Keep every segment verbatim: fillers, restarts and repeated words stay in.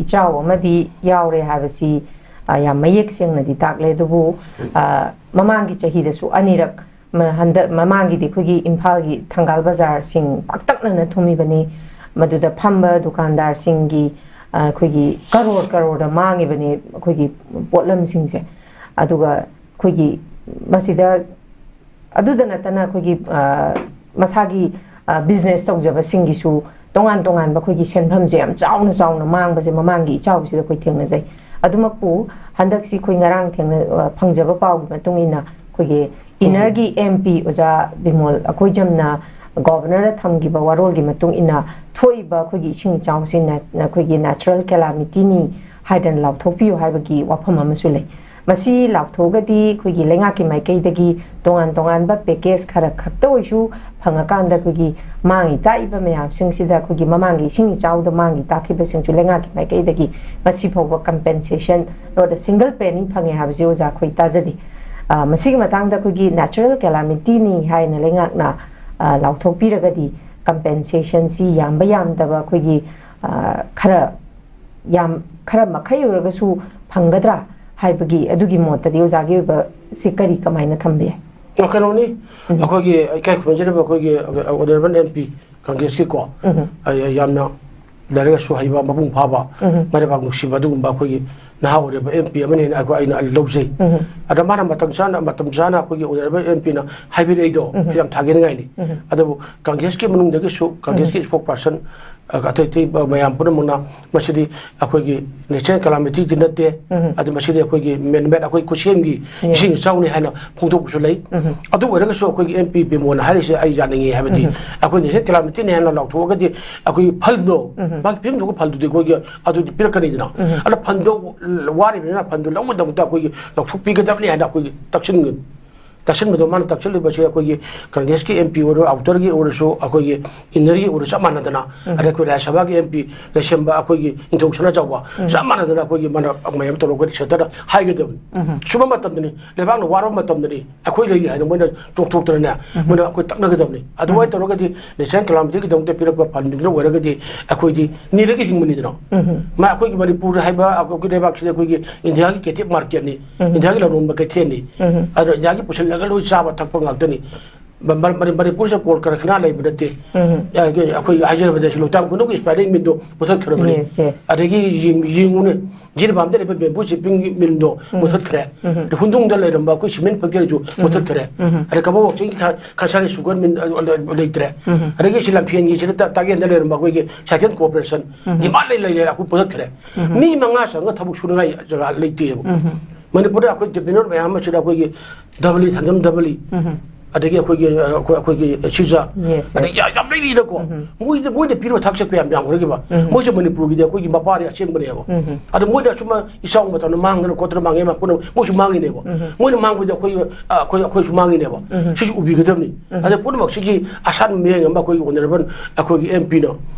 ꯏꯆꯥꯎ ꯑꯃꯗꯤ ꯌꯥꯎꯔꯦ ꯍꯥꯏꯕꯁꯤ, ꯑ, ꯌꯥꯝ ꯃꯌꯦꯛ ꯁꯦꯡꯅꯗꯤ ꯇꯥꯛꯂꯦ꯫ ꯑꯗꯨꯕꯨ, ꯑ, ꯃꯃꯥꯡꯒꯤ ꯆꯍꯤꯗꯁꯨ ꯑꯅꯤꯔꯛ, ꯃ-, ꯍꯟꯗꯛ, ꯃꯃꯥꯡꯒꯤꯗꯤ ꯑꯩꯈꯣꯏꯒꯤ ꯏꯝꯐꯥꯜꯒꯤ ꯊꯪꯒꯥꯜ ꯕꯖꯥꯔꯁꯤꯡ ꯄꯥꯛꯇꯛꯅꯅ ꯊꯨꯝꯃꯤꯕꯅꯤ꯫ ꯃꯗꯨꯗ ꯐꯝꯕ ꯗꯨꯀꯥꯟꯗꯥꯔꯁꯤꯡꯒꯤ, ꯑ, ꯑꯩꯈꯣꯏꯒꯤ ꯀꯔꯣꯔ ꯀꯔꯣꯔꯗ ꯃꯥꯡꯉꯤꯕꯅꯤ ꯑꯩꯈꯣꯏꯒꯤ ꯄꯣꯠꯂꯝꯁꯤꯡꯁꯦ꯫ ꯑꯗꯨꯒ ꯑꯩꯈꯣꯏꯒꯤ ꯃꯁꯤꯗ ꯑꯗꯨꯗ ꯅꯠꯇꯅ ꯑꯩꯈꯣꯏꯒꯤ, ꯑ, ꯃꯁꯥꯒꯤ, ꯑ, ꯕꯤꯖꯤꯅꯦꯁ ꯇꯧꯖꯕꯁꯤꯡꯒꯤꯁꯨ ꯇꯣꯉꯥꯟ ꯇꯣꯉꯥꯟꯕ ꯑꯩꯈꯣꯏꯒꯤ ꯁꯦꯟꯐꯝꯁꯦ ꯌꯥꯝ ꯆꯥꯎꯅ ꯆꯥꯎꯅ ꯃꯥꯡꯕꯁꯦ ꯃꯃꯥꯡꯒꯤ ꯏꯆꯥꯎꯁꯤꯗ ꯑꯩꯈꯣꯏ ꯊꯦꯡꯅꯖꯩ꯫ ꯑꯗꯨꯃꯛꯄꯨ ꯍꯟꯗꯛꯁꯤ ꯑꯩꯈꯣꯏ ꯉꯔꯥꯡ ꯊꯦꯡꯅ, ꯑ, ꯐꯪꯖꯕ ꯄꯥꯎꯒꯤ ꯃꯇꯨꯡ ꯏꯟꯅ ꯑꯩꯈꯣꯏꯒꯤ ꯏꯅꯔꯒꯤ ꯑꯦꯝ ꯄꯤ ꯑꯣꯖꯥ ꯕꯤꯃꯣꯜ ꯑꯩꯈꯣꯏꯖꯝꯅ ꯒꯣꯕꯔꯅꯔꯗ ꯊꯝꯈꯤꯕ ꯋꯥꯔꯣꯜꯒꯤ ꯃꯇꯨꯡ ꯏꯟꯅ ꯊꯣꯛꯏꯕ ꯑꯩꯈꯣꯏꯒꯤ ꯏꯁꯤꯡ ꯏꯆꯥꯎꯁꯤ ꯅ-, ꯑꯩꯈꯣꯏꯒꯤ ꯅꯦꯆꯔꯦꯜ ꯀꯦꯂꯥꯃꯤꯇꯤꯅꯤ ꯍꯥꯏꯗꯅ ꯂꯥꯎꯊꯣꯛꯄꯤꯌꯨ ꯍꯥꯏꯕꯒꯤ ꯋꯥꯐꯝ ꯑꯃꯁꯨ ꯂꯩ꯫ ꯃꯁꯤ ꯂꯥꯎꯊꯣꯛꯑꯒꯗꯤ ꯑꯩꯈꯣꯏꯒꯤ ꯂꯩꯉꯥꯛꯀꯤ ꯃꯥꯏꯀꯩꯗꯒꯤ ꯇꯣꯉꯥꯟ ꯇꯣꯉꯥꯟꯕ ꯄꯦꯀꯦꯖ ꯈꯔ ꯈꯛꯇ ꯑꯣꯏꯁꯨ ꯐꯪꯉꯀꯥꯟꯗ ꯑꯩꯈꯣꯏꯒꯤ ꯃꯥꯡꯉꯤ ꯇꯥꯛꯏꯕ ꯃꯌꯥꯝꯁꯤꯡꯁꯤꯗ ꯑꯩꯈꯣꯏꯒꯤ ꯃꯃꯥꯡꯒꯤ ꯏꯁꯤꯡ ꯏꯆꯥꯎꯗ ꯃꯥꯡꯈꯤ ꯇꯥꯛꯈꯤꯕꯁꯤꯡꯁꯨ ꯂꯩꯉꯥꯛꯀꯤ ꯃꯥꯏꯀꯩꯗꯒꯤ ꯉꯁꯤ ꯐꯥꯎꯕ compensation, not a single penny, ꯐꯪꯉꯦ ꯍꯥꯏꯕꯁꯤ ꯑꯣꯖꯥ ꯑꯩꯈꯣꯏ ꯇꯥꯖꯗꯦ꯫ ꯑ, ꯃꯁꯤꯒꯤ ꯃꯇꯥꯡꯗ ꯑꯩꯈꯣꯏꯒꯤ natural calamity ꯅꯤ ꯍꯥꯏꯅ ꯂꯩꯉꯥꯛꯅ, ꯑ, ꯂꯥꯎꯊꯣꯛꯄꯤꯔꯒꯗꯤ compensation ꯁꯤ ꯌꯥꯝꯕ ꯌꯥꯝꯗꯕ ꯑꯩꯈꯣꯏꯒꯤ, ꯑ, ꯈꯔ ꯌꯥꯝ, ꯈꯔ ꯃꯈꯩ ꯑꯣꯏꯔꯒꯁꯨ ꯐꯪꯒꯗ꯭ꯔꯥ ꯍꯥꯏꯕꯒꯤ ꯑꯗꯨꯒꯤ ꯃꯣꯠꯇꯗꯤ ꯑꯣꯖꯥꯒꯤ ꯑꯣꯏꯕ ꯁꯤ ꯀꯔꯤ, ꯀꯃꯥꯏꯅ ꯊꯝꯕ ꯌꯥꯏ? ꯑ, ꯀꯩꯅꯣꯅꯤ, ꯎꯝ꯫ ꯑꯩꯈꯣꯏꯒꯤ ꯏꯀꯥꯏ ꯈꯨꯝꯅꯖꯔꯤꯕ ꯑꯩꯈꯣꯏꯒꯤ honourable M P Congress ꯀꯤꯀꯣ, ꯎꯝ꯫ ꯑ, ꯌꯥꯝꯅ ꯂꯥꯏꯔꯤꯛ ꯂꯥꯏꯁꯨ ꯍꯩꯕ, ꯃꯄꯨꯡ ꯐꯥꯕ, ꯎꯝ꯫ ꯃꯔꯩꯕꯥꯛ ꯅꯨꯡꯁꯤꯕ ꯑꯗꯨꯒꯨꯝꯕ ꯑꯩꯈꯣꯏꯒꯤ ꯅꯍꯥ ꯑꯣꯏꯔꯤꯕ M P ꯑꯃꯅꯤ ꯍꯥꯏꯅ ꯑꯩꯈꯣꯏ, ꯑꯩꯅ ꯂꯧꯖꯩ꯫ ꯎꯝ꯫ ꯑꯗ ꯃꯥꯅ ꯃꯇꯝ ꯆꯥꯅ, ꯃꯇꯝ ꯆꯥꯅ ꯑꯩꯈꯣꯏꯒꯤ honourable M P ꯅ ꯍꯥꯏꯕꯤꯔꯛꯏꯗꯣ, ꯎꯝ꯫ ꯌꯥꯝ ꯊꯥꯒꯠꯅꯤꯡꯉꯥꯏꯅꯤ꯫ ꯎꯝ꯫ ꯑꯗꯨꯕꯨ Congress ꯀꯤ ꯃꯅꯨꯡꯗꯒꯤꯁꯨ, Congress ꯀꯤ ꯎꯝ꯫ spokesperson, ꯑ, ꯑꯇꯩ ꯑꯇꯩ ꯃꯌꯥꯝ ꯄꯨꯝꯅꯃꯛꯅ ꯃꯁꯤꯗꯤ ꯑꯩꯈꯣꯏꯒꯤ natural calamity ꯗꯤ ꯅꯠꯇꯦ, ꯎꯝ꯫ ꯑꯗꯨ ꯃꯁꯤꯗꯤ ꯑꯩꯈꯣꯏꯒꯤ man made, ꯑꯩꯈꯣꯏ ꯈꯨꯠꯁꯦꯝꯒꯤ ꯎꯝ꯫ ꯏꯁꯤꯡ ꯏꯆꯥꯎꯅꯤ ꯍꯥꯏꯅ ꯐꯣꯡꯗꯣꯛꯄꯁꯨ ꯂꯩ꯫ ꯎꯝ꯫ ꯑꯗꯨ ꯑꯣꯏꯔꯒꯁꯨ ꯑꯩꯈꯣꯏꯒꯤ M P ꯕꯤꯃꯣꯜꯅ ꯍꯥꯏꯔꯤꯁꯦ ꯑꯩ ꯌꯥꯅꯤꯡꯉꯤ, ꯍꯥꯏꯕꯗꯤ ꯎꯝ꯫ ꯑꯩꯈꯣꯏ natural calamity ꯅꯤ ꯍꯥꯏꯅ ꯂꯥꯎꯊꯣꯛꯑꯒꯗꯤ ꯑꯩꯈꯣꯏꯒꯤ ꯐꯜꯗꯣ, ꯎꯝ꯫ ꯃꯥꯒꯤ ꯄꯤꯐꯝ ꯊꯣꯛꯄ ꯐꯜꯗꯨꯗꯤ ꯑꯩꯈꯣꯏꯒꯤ ꯑꯗꯨꯗꯤ ꯄꯤꯔꯛꯀꯅꯤꯗꯅ꯫ ꯎꯝ꯫ ꯑꯗꯣ ꯐꯜꯗꯣ ꯋꯥꯔꯤꯕꯅꯤꯅ ꯐꯜꯗꯣ ꯂꯧꯕꯒꯤꯗꯃꯛꯇ ꯑꯩꯈꯣꯏꯒꯤ ꯂꯧꯊꯣꯛꯄꯤꯒꯗꯕꯅꯤ ꯍꯥꯏꯅ ꯑꯩꯈꯣꯏꯒꯤ ꯇꯛꯁꯤꯟꯒꯅꯤ꯫ ꯇꯛꯁꯤꯟꯕꯗꯣ ꯃꯥꯅ ꯇꯛꯁꯤꯜꯂꯤꯕꯁꯦ ꯑꯩꯈꯣꯏꯒꯤ ꯀꯪꯒ꯭ꯔꯦꯁꯀꯤ ꯑꯦꯝ ꯄꯤ ꯑꯣꯏꯔꯣ, ꯑꯥꯎꯇꯔꯒꯤ ꯑꯣꯏꯔꯁꯨ, ꯑꯩꯈꯣꯏꯒꯤ ꯏꯟꯅꯔꯒꯤ ꯑꯣꯏꯔꯣ, ꯆꯞ ꯃꯥꯟꯅꯗꯅ, ꯑꯗꯩ ꯑꯩꯈꯣꯏ ꯔꯥꯖ꯭ꯌ ꯁꯚꯥꯒꯤ ꯑꯦꯝ ꯄꯤ ꯂꯩꯁꯦꯝꯕ ꯑꯩꯈꯣꯏꯒꯤ ꯅꯤꯡꯊꯧ ꯁꯅꯥꯖꯥꯎꯕ, ꯆꯞ ꯃꯥꯟꯅꯗꯅ ꯑꯩꯈꯣꯏꯒꯤ ꯃꯥꯅ ꯃꯌꯥꯝ ꯇꯧꯔꯒ ꯁꯦꯟꯇꯔꯗ ꯍꯥꯏꯒꯗꯕꯅꯤ꯫ ꯁꯨꯝꯕ ꯃꯇꯝꯗꯅꯤ, ꯂꯩꯕꯥꯛꯅ ꯋꯥꯔꯕ ꯃꯇꯝꯗꯅꯤ, ꯑꯩꯈꯣꯏ ꯂꯩꯔꯤ ꯍꯥꯏꯅ ꯃꯣꯏꯅ ꯆꯣꯡꯊꯣꯛꯇꯅꯅꯦ, ꯃꯣꯏꯅ ꯑꯩꯈꯣꯏ ꯇꯛꯅꯒꯗꯕꯅꯤ꯫ ꯑꯗꯨꯃꯥꯏꯅ ꯇꯧꯔꯒꯗꯤ ꯅꯦꯁꯅꯦꯜ ꯀꯦꯂꯥꯃꯤꯇꯤꯒꯤꯗꯃꯛꯇ ꯄꯤꯔꯛꯄ ꯐꯟꯗꯨꯅ ꯑꯣꯏꯔꯒꯗꯤ ꯑꯩꯈꯣꯏꯗꯤ ꯅꯤꯔꯒ ꯍꯤꯡꯕꯅꯤꯗꯅ꯫ ꯃꯥ ꯑꯩꯈꯣꯏꯒꯤ ꯃꯅꯤꯄꯨꯔ ꯍꯥꯏꯕ ꯑꯩꯈꯣꯏꯒꯤ ꯂꯩꯕꯥꯛꯁꯤꯗꯤ ꯑꯩꯈꯣꯏꯒꯤ ꯏꯟꯗꯤꯌꯥꯒꯤ ꯀꯦꯇꯤꯞ ꯃꯥꯔꯀꯦꯠꯅꯤ, ꯏꯟꯗꯤꯌꯥꯒꯤ ꯂꯂꯣꯟꯕ ꯀꯩꯊꯦꯜꯅꯤ꯫ ꯑꯗꯣ ꯏꯟꯗꯤꯌꯥꯒꯤ ꯄꯨꯁꯤꯜꯂꯒ ꯂꯣꯏ ꯆꯥꯕ ꯊꯛꯄ ꯉꯥꯛꯇꯅꯤ꯫ ꯃ-, ꯃ-, ꯃꯅꯤ-, ꯃꯅꯤꯄꯨꯔꯁꯤꯗ ꯀꯣꯜ ꯀꯔꯈꯅꯥ ꯂꯩꯕ ꯅꯠꯇꯦ꯫ ꯑꯩꯈꯣꯏ ꯍꯥꯏꯖꯔꯕꯗ ꯁꯤ ꯂꯣꯛꯇꯥꯛ ꯈꯨꯅꯧꯒꯤ ꯁ꯭ꯄꯥꯏꯗꯔ ꯃꯤꯜꯗꯣ ꯃꯨꯊꯠꯈ꯭ꯔꯕꯅꯤ꯫ Yes, yes. ꯑꯗꯒꯤ ꯌꯦꯡ-, ꯌꯦꯡꯉꯨꯅꯦ, ꯖꯤꯔꯤꯕꯥꯝꯗ ꯂꯩꯕ ꯕꯦꯝꯕꯨ ꯆꯤꯞꯄꯤꯡ ꯃꯤꯜꯗꯣ ꯃꯨꯊꯠꯈ꯭ꯔꯦ꯫ ꯑꯗ ꯍꯨꯟꯗꯨꯡꯗ ꯂꯩꯔꯝꯕ ꯑꯩꯈꯣꯏ ꯁꯤꯃꯦꯟ ꯐꯦꯛꯇꯔꯤꯁꯨ ꯃꯨꯊꯠꯈ꯭ꯔꯦ꯫ ꯑꯗ ꯀꯕꯣꯛ ꯋꯥꯛꯆꯤꯡꯒꯤ ꯈ-, ꯈꯟꯁꯥꯔꯤ ꯁꯨꯒꯔ ꯃꯤꯜ, ꯑ, ꯑ, ꯂꯩꯇ꯭ꯔꯦ꯫ ꯑꯗꯒꯤ ꯁꯤ ꯂꯝꯐꯦꯟꯒꯤꯁꯤꯗ ꯇꯥ-, ꯇꯥꯒꯦꯟꯗ ꯂꯩꯔꯝꯕ ꯑꯩꯈꯣꯏꯒꯤ ꯁꯥꯏꯀꯦꯟ ꯀꯣꯔꯄꯣꯔꯦꯁꯟ, ꯗꯤꯃꯥꯟ ꯂꯩ ꯂꯩꯔꯦ, ꯑꯩꯈꯣꯏ ꯃꯨꯊꯠꯈ꯭ꯔꯦ꯫ ꯃꯤ ꯃꯉꯥ ꯆꯪꯉꯒ ꯊꯕꯛ ꯁꯨꯅꯉꯥꯏ ꯖꯒꯥ ꯂꯩꯇꯦꯕ꯫ ꯃꯅꯤꯄꯨꯔꯗ ꯑꯩꯈꯣꯏ ꯇ꯭ꯔꯤꯕ꯭ꯌꯨꯅꯦꯜ ꯃꯌꯥꯝ ꯑꯁꯤꯗ ꯑꯩꯈꯣꯏꯒꯤ ꯗꯕꯂꯤ, ꯊꯥꯡꯖꯝ ꯗꯕꯂꯤ, ꯑꯗꯒꯤ ꯑꯩꯈꯣꯏꯒꯤ, ꯑ, ꯑꯩꯈꯣꯏ, ꯑꯩꯈꯣꯏꯒꯤ ꯁꯤꯖ, Yes, yes. ꯑꯗꯒꯤ ꯌꯥ-, ꯌꯥꯝ ꯂꯩꯔꯤꯅꯀꯣ꯫ ꯃꯣꯏꯗ, ꯃꯣꯏꯅ ꯄꯤꯔꯤꯕ ꯊꯥꯛꯁꯦ ꯀꯌꯥꯝ ꯌꯥꯝꯈ꯭ꯔꯒꯦꯕ? ꯃꯣꯏꯁꯦ ꯃꯅꯤꯄꯨꯔꯒꯤꯗꯤ ꯑꯩꯈꯣꯏꯒꯤ ꯃꯄꯥꯅꯤ ꯑꯁꯦꯡꯕꯅꯦꯕ꯫ ꯑꯗꯣ ꯃꯣꯏꯅ ꯑꯁꯨꯝꯕ ꯏꯆꯥꯎ ꯃꯇꯝꯗ ꯃꯥꯡꯗꯅ ꯈꯣꯠꯇꯅ ꯃꯥꯡꯉꯦ, ꯃꯥ ꯄꯨꯝꯅꯃꯛ ꯃꯣꯏꯁꯨ ꯃꯥꯡꯉꯤꯅꯦꯕ꯫ ꯃꯣꯏꯅ ꯃꯥꯡꯕꯗꯤ ꯑꯩꯈꯣꯏ, ꯑ, ꯑꯩꯈꯣꯏ, ꯑꯩꯈꯣꯏꯁꯨ ꯃꯥꯡꯉꯤꯅꯦꯕ꯫ ꯁꯤꯁꯨ ꯎꯕꯤꯒꯗꯕꯅꯤ꯫ ꯑꯗ ꯄꯨꯝꯅꯃꯛꯁꯤꯒꯤ ꯑꯁꯥꯟꯕ ꯃꯤꯠꯌꯦꯡ ꯑꯃ ꯑꯩꯈꯣꯏꯒꯤ ꯑꯣꯅꯔꯦꯕꯜ ꯑꯩꯈꯣꯏꯒꯤ ꯑꯦꯝ ꯄꯤꯅ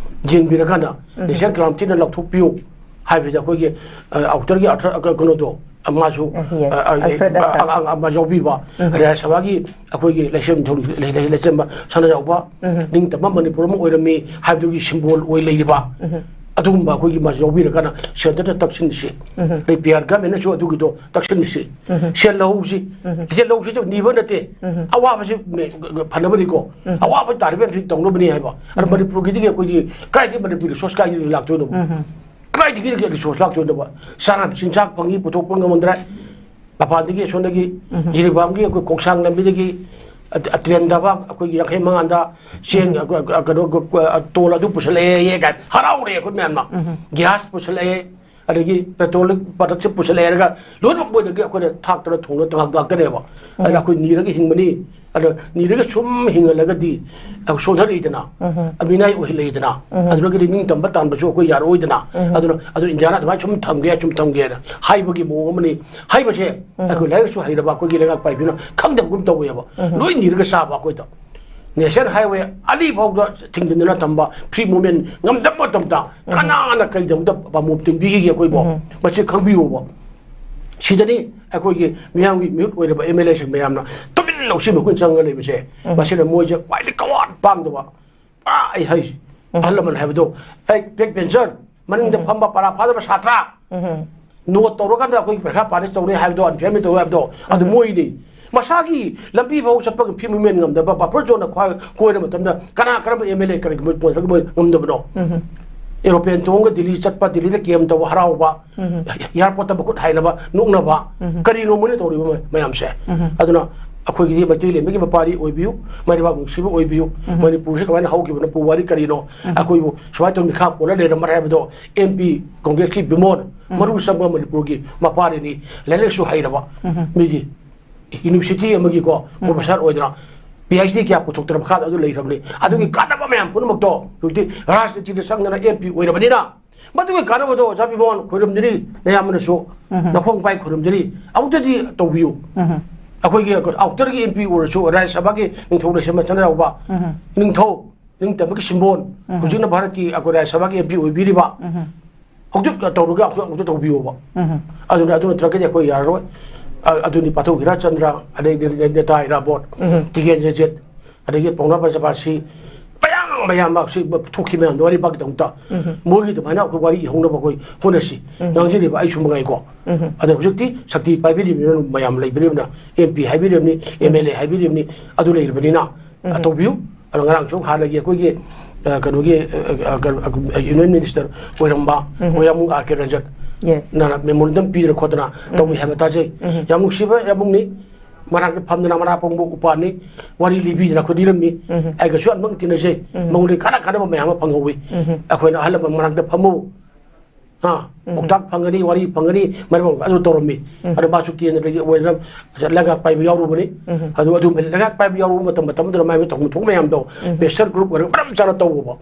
ꯌꯦꯡꯕꯤꯔꯀꯥꯟꯗ ꯅꯦꯁꯅꯦꯜ ꯀꯦꯂꯥꯃꯤꯇꯤꯅ ꯂꯥꯎꯊꯣꯛꯄꯤꯌꯨ ꯍꯥꯏꯕꯗꯤ ꯑꯩꯈꯣꯏꯒꯤ, ꯑ, ꯑꯥꯎꯇꯔꯒꯤ ꯑꯥꯔꯊ-, ꯑ, ꯀꯩꯅꯣꯗꯣ, ꯑ, ꯃꯥꯁꯨ, ꯑ, yes. ꯑ, ꯑ, Alfred ꯑ, ꯑ, ꯑ, ꯑ, ꯃꯥꯁꯨ ꯌꯥꯎꯕꯤꯕ, ꯔꯥꯖ꯭ꯌ ꯁꯚꯥꯒꯤ ꯑꯩꯈꯣꯏꯒꯤ ꯂꯩꯁꯦꯝ-, ꯂꯩ-, ꯂꯩ-, ꯂꯩꯁꯦꯝꯕ ꯁꯅꯥꯖꯥꯎꯕ, ꯅꯤꯡꯇꯝꯕ ꯃꯅꯤꯄꯨꯔ ꯑꯃ ꯑꯣꯏꯔꯝꯃꯤ ꯍꯥꯏꯕꯗꯨꯒꯤ ꯁꯤꯝꯕꯣꯜ ꯑꯣꯏ ꯂꯩꯔꯤꯕ, ꯑꯗꯨꯒꯨꯝꯕ ꯑꯩꯈꯣꯏꯒꯤ ꯃꯥꯁꯨ ꯌꯥꯎꯕꯤꯔꯒꯅ ꯁꯦꯟꯇꯔꯗ ꯇꯛꯁꯤꯟꯁꯤ꯫ ꯑꯗꯩ ꯄꯤ ꯑꯥꯔ ꯒꯃꯦꯟꯅꯁꯨ ꯑꯗꯨꯒꯤꯗꯣ ꯇꯛꯁꯤꯟꯁꯤ꯫ ꯁꯦꯜ ꯂꯧꯍꯧꯁꯤ꯫ ꯁꯦꯜ ꯂꯧꯍꯧꯁꯤ ꯅꯤꯕ ꯅꯠꯇꯦ꯫ ꯑꯋꯥꯕꯁꯤ ꯃꯦ-, ꯐꯅꯕꯅꯤꯀꯣ꯫ ꯑꯋꯥꯕ ꯇꯥꯔꯤꯕ ꯃꯌꯥꯝꯁꯤ ꯇꯧꯅꯕꯅꯤ ꯍꯥꯏꯕ꯫ ꯑꯗ ꯃꯅꯤꯄꯨꯔꯒꯤꯗꯒꯤ ꯑꯩꯈꯣꯏꯒꯤ ꯀꯥꯏꯗꯒꯤ ꯃꯅꯤꯄꯨꯔꯒꯤ ꯔꯤꯁꯣꯔꯁ ꯀꯥꯏꯗꯒꯤ ꯂꯥꯛꯇꯣꯏꯅꯣ? ꯀꯗꯥꯏꯗꯒꯤ ꯔꯤꯁꯣꯔꯁ ꯂꯥꯛꯇꯣꯏꯅꯣꯕ? ꯆꯥꯅꯕ ꯆꯤꯟꯖꯥꯛ ꯐꯪꯉꯤ, ꯄꯨꯊꯣꯛꯄ ꯉꯝꯃꯝꯗ꯭ꯔꯦ꯫ ꯃꯄꯥꯟꯗꯒꯤ ꯑꯁꯣꯝꯗꯒꯤ ꯖꯤꯔꯤꯕꯥꯝꯒꯤ ꯑꯩꯈꯣꯏ ꯀꯣꯛꯁꯥꯡ ꯂꯝꯕꯤꯗꯒꯤ ꯑ-, ꯑ, ꯇ꯭ꯔꯦꯟꯗꯕ ꯑꯩꯈꯣꯏꯒꯤ ꯌꯥꯡꯈꯩ ꯃꯉꯥꯗ ꯆꯦꯡ, ꯑ, ꯑ, ꯀꯩꯅꯣ, ꯑ, ꯇꯣꯜ ꯑꯗꯨ ꯄꯨꯁꯜꯂꯛꯑꯦ ꯀꯥꯏꯅ ꯍꯔꯥꯎꯔꯦ ꯑꯩꯈꯣꯏ ꯃꯌꯥꯝꯅ꯫ ꯒ꯭ꯌꯥꯁ ꯄꯨꯁꯜꯂꯛꯑꯦ, ꯑꯗꯒꯤ ꯄꯦꯇ꯭ꯔꯣꯂꯤꯛ ꯄ꯭ꯔꯗꯛꯁꯦ ꯄꯨꯁꯜꯂꯛꯑꯦ ꯍꯥꯏꯔꯒ ꯂꯣꯏꯅꯃꯛ ꯃꯣꯏꯗꯒꯤ ꯑꯩꯈꯣꯏꯅ ꯊꯥꯛꯇꯅ ꯊꯣꯡꯅ ꯉꯥꯛ ꯉꯥꯛꯇꯅꯦꯕ꯫ ꯑꯗ ꯑꯩꯈꯣꯏ ꯅꯤꯔꯒ ꯍꯤꯡꯕꯅꯤ꯫ ꯑꯗꯣ ꯅꯤꯔꯒ ꯁꯨꯝ ꯍꯤꯡꯍꯜꯂꯒꯗꯤ ꯑꯩꯈꯣꯏ ꯁꯣꯟꯊꯔꯛꯏꯗꯅ, ꯃꯤꯅꯥꯏ ꯑꯣꯏꯍꯜꯂꯛꯏꯗꯅ, ꯑꯗꯨꯗꯒꯤꯗꯤ ꯅꯤꯡꯇꯝꯕ ꯇꯥꯟꯕꯁꯨ ꯑꯩꯈꯣꯏ ꯌꯥꯔꯛꯑꯣꯏꯗꯅ꯫ ꯑꯗꯨꯅ ꯑꯗꯨ ꯏꯟꯗꯤꯌꯥꯅ ꯑꯗꯨꯃꯥꯏꯅ ꯁꯨꯝ ꯊꯝꯒꯦ, ꯁꯨꯝ ꯊꯝꯒꯦꯅ ꯍꯥꯏꯕꯒꯤ ꯃꯑꯣꯡ ꯑꯃꯅꯤ꯫ ꯍꯥꯏꯕꯁꯦ ꯑꯩꯈꯣꯏ ꯂꯥꯏꯔꯤꯛ ꯂꯥꯏꯁꯨ ꯍꯩꯔꯕ ꯑꯩꯈꯣꯏꯒꯤ ꯂꯩꯉꯥꯛ ꯄꯥꯏꯕꯤꯅ ꯈꯪꯗꯕꯒꯨꯝ ꯇꯧꯋꯦꯕ꯫ ꯂꯣꯏ ꯅꯤꯔꯒ ꯆꯥꯕ ꯑꯩꯈꯣꯏꯗ꯫ ꯅꯦꯁꯅꯦꯜ ꯍꯥꯏꯋꯦ ꯑꯅꯤ ꯐꯥꯎꯗ ꯊꯤꯡꯖꯤꯟꯗꯨꯅ ꯊꯝꯕ, ꯐ꯭ꯔꯤ ꯃꯨꯚꯃꯦꯟ ꯉꯝꯗꯕ ꯃꯇꯝꯗ ꯀꯅꯥꯅ ꯀꯩꯗꯧꯕꯗ ꯄꯥꯝꯕꯣꯝ ꯇꯤꯡꯕꯤꯈꯤꯒꯦ ꯑꯩꯈꯣꯏꯕꯣ? ꯃꯁꯤ ꯈꯪꯕꯤꯌꯣꯕ꯫ ꯁꯤꯗꯅꯤ ꯑꯩꯈꯣꯏꯒꯤ ꯃꯤꯌꯥꯝꯒꯤ ꯃꯤꯍꯨꯠ ꯑꯣꯏꯔꯕ ꯑꯦꯝ ꯑꯦꯜ ꯑꯦꯁꯤꯡ ꯃꯌꯥꯝꯅ ꯇꯨꯃꯤꯟ ꯂꯧꯁꯤꯟꯕ ꯃꯈꯨꯟ ꯆꯪꯉ ꯂꯩꯕꯁꯦ꯫ ꯃꯁꯤꯅ ꯃꯣꯏꯁꯦ ꯈ꯭ꯋꯥꯏꯗꯒꯤ ꯀꯋꯥꯠ ꯄꯥꯡꯗꯕ, ꯄꯨꯔꯥ ꯑꯩ ꯍꯩ ꯑꯍꯜ ꯂꯃꯟ ꯍꯥꯏꯕꯗꯣ, ꯑꯩ ꯕꯦꯛ ꯕꯦꯟꯆꯔ ꯃꯅꯤꯡꯗ ꯐꯝꯕ ꯄꯔꯥ ꯐꯥꯗꯕ ꯁꯥꯇ꯭ꯔ, ꯅꯣꯠ ꯇꯧꯔꯀꯥꯟꯗ ꯑꯩꯈꯣꯏꯒꯤ ꯄꯔꯤꯈꯥ ꯄꯥꯅꯤ ꯇꯧꯅꯤ ꯍꯥꯏꯕꯗꯣ, ꯑꯟꯐꯤꯌꯥꯔꯃꯦꯟ ꯇꯧꯅꯤ ꯍꯥꯏꯕꯗꯣ, ꯑꯗꯨ ꯃꯣꯏꯅꯤ꯫ ꯃꯁꯥꯒꯤ ꯂꯝꯕꯤ ꯐꯥꯎ ꯆꯠꯄꯒꯤ ꯐ꯭ꯔꯤ ꯃꯨꯚꯃꯦꯟ ꯉꯝꯗꯕ, ꯕꯐꯔ ꯖꯣꯟꯅ ꯈ꯭ꯋꯥꯏ ꯀꯣꯏꯔ ꯃꯇꯝꯗ ꯀꯅꯥ ꯀꯔꯝꯕ ꯑꯦꯝ ꯑꯦꯜ ꯑꯦ ꯀꯔꯤꯒꯨꯝꯕ ꯄꯣꯠ ꯃꯣꯏ ꯉꯝꯗꯕꯅꯣ? ꯑꯦꯔꯣꯄ꯭ꯂꯦꯟ ꯇꯣꯡꯉꯒ ꯗꯤꯜꯂꯤ ꯆꯠꯄ, ꯗꯤꯜꯂꯤꯗ ꯀꯦꯝ ꯇꯧꯕ, ꯍꯔꯥꯎꯕ, ꯏꯌꯥꯔꯄꯣꯔꯠꯇ ꯃꯈꯨꯠ ꯍꯥꯏꯅꯕ, ꯅꯣꯛꯅꯕ, ꯀꯔꯤꯅꯣ ꯃꯣꯏꯅ ꯇꯧꯔꯤꯕ ꯃ-, ꯃꯌꯥꯝꯁꯦ? ꯑꯗꯨꯅ ꯑꯩꯈꯣꯏꯒꯤꯗꯤ ꯃꯩꯇꯩ ꯂꯩꯃꯒꯤ ꯃꯄꯥꯔꯤ ꯑꯣꯏꯕꯤꯌꯨ, ꯃꯩꯔꯩꯕꯥꯛ ꯅꯨꯡꯁꯤꯕ ꯑꯣꯏꯕꯤꯌꯨ꯫ ꯃꯅꯤꯄꯨꯔꯁꯦ ꯀꯃꯥꯏꯅ ꯍꯧꯈꯤꯕꯅꯣ, ꯄꯨꯋꯥꯔꯤ ꯀꯔꯤꯅꯣ? ꯑꯩꯈꯣꯏꯕꯨ ꯁꯨꯃꯥꯏꯅ ꯇꯧꯅ ꯃꯤꯈꯥ ꯄꯣꯜꯂ ꯂꯩꯔꯝꯕ꯭ꯔꯥ ꯍꯥꯏꯕꯗꯣ ꯑꯦꯝ ꯄꯤ ꯀꯣꯡꯒ꯭ꯔꯦꯁꯀꯤ ꯕꯤꯃꯣꯟ, ꯃꯔꯨ ꯆꯪꯕ ꯃꯅꯤꯄꯨꯔꯒꯤ ꯃꯄꯥꯔꯤꯅꯤ, ꯂꯥꯏꯔꯤꯛ ꯂꯥꯏꯁꯨ ꯍꯩꯔꯕ, ꯃꯤꯒꯤ ꯌꯨꯅꯤꯚꯔꯁꯤꯇꯤ ꯑꯃꯒꯤꯀꯣ ꯄ꯭ꯔꯣꯐꯦꯁꯔ ꯑꯣꯏꯗꯅ ꯄꯤ ꯑꯩꯆ ꯗꯤ ꯀꯌꯥ ꯄꯨꯊꯣꯛꯇꯅ ꯃꯈꯥꯗ ꯑꯗꯨ ꯂꯩꯈ꯭ꯔꯕꯅꯤ꯫ ꯑꯗꯨꯒꯤ ꯀꯥꯟꯅꯕ ꯃꯌꯥꯝ ꯄꯨꯝꯅꯃꯛꯇꯣ ꯍꯧꯖꯤꯛꯇꯤ ꯔꯥꯖꯅꯤꯇꯤꯗ ꯆꯪꯗꯅ ꯑꯦꯝ ꯄꯤ ꯑꯣꯏꯔꯕꯅꯤꯅ, ꯃꯗꯨꯒꯤ ꯀꯥꯟꯅꯕꯗꯣ ꯑꯣꯖꯥ ꯕꯤꯃꯣꯟ ꯈꯣꯏꯔꯝꯖꯔꯤ, ꯅꯌꯥꯝꯕꯅꯁꯨ ꯅꯈꯣꯡ ꯄꯥꯏ ꯈꯣꯏꯔꯝꯖꯔꯤ, ꯑꯃꯨꯛꯇꯗꯤ ꯇꯧꯕꯤꯌꯨ꯫ ꯑꯩꯈꯣꯏꯒꯤ ꯑꯥꯎꯇꯔꯒꯤ ꯑꯦꯝ ꯄꯤ ꯑꯣꯏꯔꯁꯨ, ꯔꯥꯖ꯭ꯌ ꯁꯚꯥꯒꯤ ꯅꯤꯡꯊꯧ ꯂꯩꯁꯦꯝꯕ ꯆꯠꯅ ꯌꯥꯎꯕ ꯅꯤꯡꯊꯧ, ꯅꯤꯡꯇꯝꯕꯒꯤ ꯁꯤꯝꯕꯣꯟ, ꯍꯧꯖꯤꯛꯅ ꯚꯥꯔꯠꯀꯤ ꯑꯩꯈꯣꯏ ꯔꯥꯖ꯭ꯌ ꯁꯚꯥꯒꯤ ꯑꯦꯝ ꯄꯤ ꯑꯣꯏꯕꯤꯔꯤꯕ, ꯍꯧꯖꯤꯛ ꯇꯧꯔꯒ ꯑꯃꯨꯛꯇ, ꯑꯃꯨꯛꯇ ꯇꯧꯕꯤꯌꯣꯕ꯫ ꯑꯗꯨꯅ, ꯑꯗꯨ ꯅꯠꯇ꯭ꯔꯒꯗꯤ ꯑꯩꯈꯣꯏ ꯌꯥꯔꯔꯣꯏ꯫ ꯑ-, ꯑꯗꯨꯅꯤ ꯄꯥꯊꯧ ꯍꯤꯔꯥ ꯆꯟꯗ꯭ꯔ, ꯑꯗꯩ ꯅꯦ-, ꯅꯦ-, ꯅꯦꯇꯥ ꯏꯔꯥꯕꯣꯠ, ꯇꯤꯀꯦꯟ ꯖꯦꯖꯦꯠ, ꯑꯗꯒꯤ ꯄꯥꯎꯅꯥ ꯄ꯭ꯔꯖꯥꯕꯥꯁꯤ, ꯃꯌꯥꯝ, ꯃꯌꯥꯝ ꯑꯃ ꯁꯤ ꯊꯣꯛꯈꯤ ꯃꯌꯥꯝꯗꯣ ꯋꯥꯔꯤ ꯄꯥꯛꯀꯤꯗꯃꯛꯇ ꯃꯣꯏꯒꯤ ꯑꯗꯨꯃꯥꯏꯅ ꯑꯩꯈꯣꯏ ꯋꯥꯔꯤ ꯏꯍꯧꯅꯕ ꯑꯩꯈꯣꯏ ꯍꯣꯠꯅꯁꯤ꯫ ꯉꯥꯡꯖꯔꯤꯕ ꯑꯩꯁꯨ ꯃꯉꯥꯏꯀꯣ꯫ ꯑꯗꯣ ꯍꯧꯖꯤꯛꯇꯤ ꯁꯛꯇꯤ ꯄꯥꯏꯕꯤꯔꯤꯕꯅꯤꯅ ꯃꯌꯥꯝ ꯂꯩꯕꯤꯔꯤꯕꯅꯤꯅ, ꯑꯦꯝ ꯄꯤ ꯍꯥꯏꯕꯤꯔꯤꯕꯅꯤ, ꯑꯦꯝ ꯑꯦꯜ ꯑꯦ ꯍꯥꯏꯕꯤꯔꯤꯕꯅꯤ, ꯑꯗꯨ ꯂꯩꯔꯕꯅꯤꯅ, ꯑ, ꯇꯧꯕꯤꯌꯨ꯫ ꯑꯗꯣ ꯉꯔꯥꯡꯁꯨ ꯍꯥꯟꯅꯒꯤ ꯑꯩꯈꯣꯏꯒꯤ, ꯑ, ꯀꯩꯅꯣꯒꯤ, ꯑ, ꯑ, ꯀꯩꯅꯣ, ꯑ, ꯌꯨꯅꯤꯌꯟ ꯃꯤꯅꯤꯁꯇꯔ ꯑꯣꯏꯔꯝꯕ ꯃꯌꯥꯝꯕꯨꯡ ꯑꯥꯔ ꯀꯦ ꯔꯟꯖꯟꯅ ꯃꯦꯃꯣꯔꯦꯟꯗꯝ ꯄꯤꯗꯅ ꯈꯣꯠꯇꯅ ꯇꯧꯏ ꯍꯥꯏꯕ ꯇꯥꯖꯩ꯫ ꯌꯥꯝ ꯅꯨꯡꯁꯤꯕ ꯌꯥꯝꯕꯨꯡꯅꯤ꯫ ꯃꯅꯥꯛꯇ ꯐꯝꯗꯅ ꯃꯅꯥ ꯄꯪꯕ ꯎꯄꯥꯜꯅꯤ꯫ ꯋꯥꯔꯤ ꯂꯤꯕꯤꯗꯅ ꯑꯩꯈꯣꯏ ꯂꯤꯔꯝꯃꯤ꯫ ꯑꯩꯒꯁꯨ ꯑꯗꯨꯝ ꯇꯤꯟꯅꯖꯩ꯫ ꯃꯉꯣꯟꯗꯒꯤ ꯀꯥꯟꯅ ꯀꯥꯟꯅꯕ ꯃꯌꯥꯝ ꯑꯃ ꯐꯪꯍꯧꯋꯤ꯫ ꯑꯩꯈꯣꯏꯅ ꯑꯍꯜ ꯂꯃꯟ ꯃꯅꯥꯛꯇ ꯐꯝꯃꯨ꯫ ꯍꯥ? ꯄꯥꯎꯇꯥꯛ ꯐꯪꯒꯅꯤ, ꯋꯥꯔꯤ ꯐꯪꯒꯅꯤ, ꯃꯔꯝ ꯑꯣꯏꯔꯒ ꯑꯗꯨ ꯇꯧꯔꯝꯃꯤ꯫ ꯑꯗꯣ ꯃꯥꯁꯨ ꯀꯦꯟꯗ꯭ꯔꯒꯤ ꯑꯣꯏꯅ ꯂꯩꯉꯥꯛ ꯄꯥꯏꯕ ꯌꯥꯎꯔꯨꯕꯅꯤ꯫ ꯑꯗꯨ ꯑꯗꯨ ꯂꯩꯉꯥꯛ ꯄꯥꯏꯕ ꯌꯥꯎꯔꯨꯕ ꯃꯇꯝ ꯃꯇꯝꯗꯨꯗ ꯃꯥꯏ ꯇꯧꯐꯝ ꯊꯣꯛꯄ ꯃꯌꯥꯝꯗꯣ, pressure group ꯑꯣꯏꯔꯒ ꯃꯔꯝ ꯆꯥꯅ ꯇꯧꯕ꯫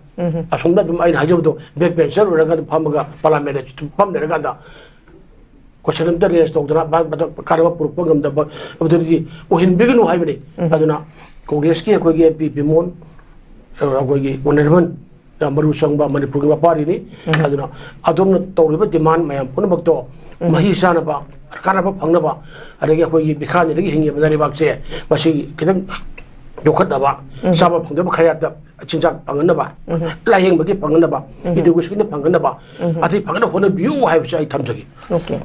ꯑꯁꯣꯝꯗ ꯑꯗꯨꯝ ꯑꯩꯅ ꯍꯥꯏꯖꯕꯗꯣ, back bencher ꯑꯣꯏꯔꯒ ꯑꯗꯨꯝ ꯐꯝꯃꯒ parliament ꯐꯝ ꯂꯩꯔꯀꯥꯟꯗ question ꯑꯝꯇ raise ꯇꯧꯗꯅ, ꯃꯥ ꯃꯊꯛ ꯀꯥꯟꯅꯕ ꯄꯨꯔꯛꯄ ꯉꯝꯗꯕ, ꯑꯗꯨꯗꯤ ꯑꯣꯏꯍꯟꯕꯤꯒꯅꯨ ꯍꯥꯏꯕꯅꯤ꯫ ꯑꯗꯨꯅ Congressꯀꯤ ꯑꯩꯈꯣꯏꯒꯤ MP ꯕꯤꯃꯣꯟ, ꯑ, ꯑꯩꯈꯣꯏꯒꯤ honourable, ꯌꯥꯝ ꯃꯔꯨ ꯆꯪꯕ ꯃꯅꯤꯄꯨꯔꯒꯤ ꯃꯄꯥꯔꯤꯅꯤ꯫ ꯑꯗꯨꯅ ꯑꯗꯣꯝꯅ ꯇꯧꯔꯤꯕ demand ꯃꯌꯥꯝ ꯄꯨꯝꯅꯃꯛꯇꯣ ꯃꯍꯩ ꯆꯥꯅꯕ, ꯀꯥꯟꯅꯕ ꯐꯪꯅꯕ, ꯑꯗꯒꯤ ꯑꯩꯈꯣꯏꯒꯤ ꯃꯤꯈꯥ ꯅꯤꯔꯒꯤ ꯍꯤꯡꯉꯤꯕ ꯂꯩꯕꯥꯛꯁꯦ ꯃꯁꯤ ꯈꯤꯇꯪ ꯌꯣꯛꯈꯠꯅꯕ, ꯆꯥꯕ ꯐꯪꯗꯕ ꯈꯌꯥꯠꯇ ꯆꯤꯟꯖꯥꯛ ꯐꯪꯍꯟꯅꯕ, ꯂꯥꯌꯦꯡꯕꯒꯤ ꯐꯪꯍꯟꯅꯕ, educationꯒꯤ ꯐꯪꯍꯟꯅꯕ, ꯑꯗꯩ ꯐꯪꯅꯕ ꯍꯣꯠꯅꯕꯤꯌꯨ ꯍꯥꯏꯕꯁꯦ ꯑꯩ ꯊꯝꯖꯒꯦ꯫ Okay꯫